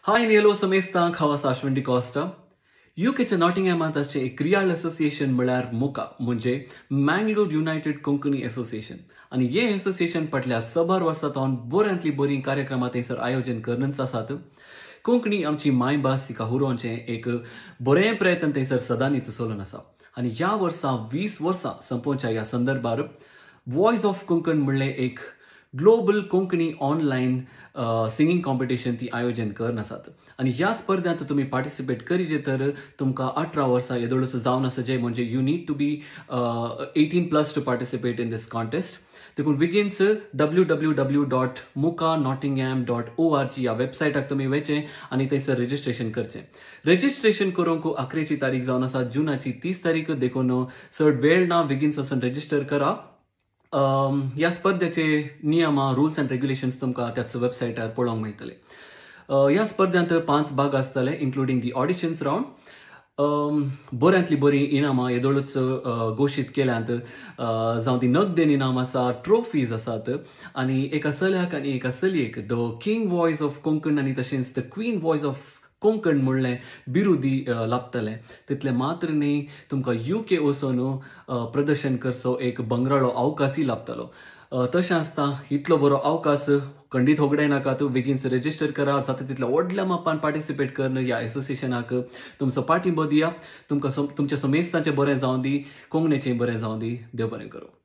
हाय आनी हॅलो समेस्तांक, हांव आसा अश्विन डिकॉस्टा. युकेच्या नॉटिंगहॅमांत आसचें एक क्रियाळ असोसिएशन म्हळ्यार मुका, म्हणजे मँगलोर युनायटेड कोंकणी असोसिएशन. आनी हें असोसिएशन फाटल्या सबार वर्सां सावन बऱ्यांतलीं बरीं कार्यक्रमां थंयसर आयोजन करूनच आसात. कोंकणी आमची मायभास हिका हुरोवचें एक बरें प्रयत्न थंयसर सदांनीच चलून आसा. आनी ह्या वर्सा 20 वर्सां संपोवच्या ह्या संदर्भार वॉयस ऑफ कोंकण म्हणलें एक global Konkani online singing competition ती आयोजन करून आसात. आनी ह्या स्पर्ध्यांत तुमी पार्टिसिपेट करीजे तर तुमकां 18 वर्सां येदोळच जावन आसा, म्हणजे you need to be 18+ to participate in this contest. देखून बेगीनच www.mukanottingham.org ह्या वेबसायटाक तुमी वचचें आनी थंयसर रजिस्ट्रेशन करचें. रजिस्ट्रेशन करूंक आखरेची तारीख जावन आसा जुनाची 30 तारीख, देखून चड वेळ ना, बेगीन वचून रजिस्टर करा. ह्या स्पर्धेचे नियम, रुल्स अँड रेग्युलेशन्स तुमकां त्याच वेबसायटार पळोवंक मेळटले. ह्या स्पर्ध्यांत 5 भाग आसतले, इन्क्लुडींग दी ऑडिशन्स रावंड. बऱ्यांतली बरीं इनामां येदोळच घोशीत केल्यांत, जावं ती नगदेन इनाम आसा, ट्रॉफीज आसात. आनी एका चल्याक आनी एका चलयेक the king voice of Konkan आनी तशेंच the queen voice of Konkan म्हणलें बिरुदी लाभतलें. तितलें मात्र न्ही, तुमकां युके वचून प्रदर्शन करचो एक बंगराळो अवकाशय लाभतलो. तशें आसता इतलो बरो अवकाश खंडीत होगडाय नाका, तूं बेगीन रजिस्टर करा, जाता तितल्या व्हडल्या मापान पार्टिसिपेट करून ह्या एसोसिएशनाक तुमचो पाठिंबो दिया. तुमकां तुमच्या समेस्तांचें बरें जावं दी, कोंकणीचें बरें जावं दी. देव बरें करूं.